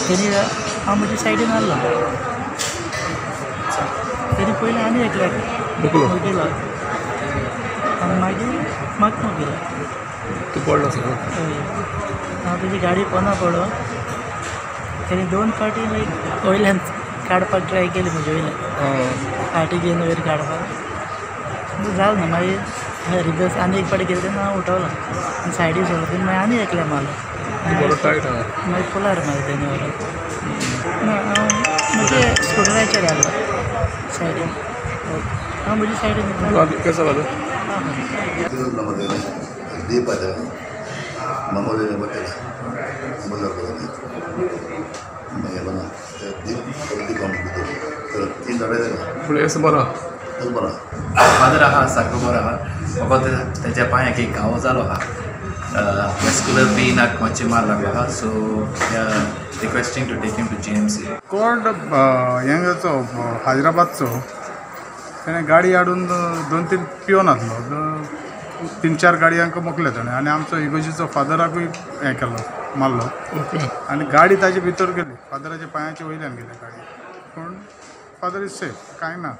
तेणी हांव म्हजे सायडीन आहलो तेणी पयलीं आनी एकल्याक मोगेलो आनी मागीर म्हाका मोगेलो. तूं पडलो सगळो? हय, हांव तेजी गाडी पोना पडलो. तेणी 2 फावटी लायक वयल्यान काडपाक ट्राय केली म्हजे वयल्यान, फाटी घेवन वयर काडपाक जालें ना. मागीर रिवर्स आनी एक फावटी गेले तेन्ना हांव उठवलो आनी सायडी सोडलो. तेन्ना मागीर आनी एकल्या मारलो, मागीर पुलार मारलो तेणी व्हरोन. ना, हांव म्हजे स्कुटराचेर आसलो सायडीन. हांव म्हजे सायडीन. बरो बरो फादर आहा, सारको बरो आहा. फकत तेज्या पांयाक एक घावो जालो आहा, वेस्कुलर वेनाक मातशें मार लागलो आहा. So they are requesting to take him to GMC. कोण हेंचो हैदराबादचो तेणें गाडी हाडून 2-3 पिवन आसलो, 3-4 गाडयांक मोखले तेणें आनी आमचो इगोजीचो फादराकूय हें केलो, मारलो. आनी गाडी ताजे भितर गेली, फादराच्या पांयाचे वयल्यान गेली गाडी. पूण फादर is safe, कांय ना.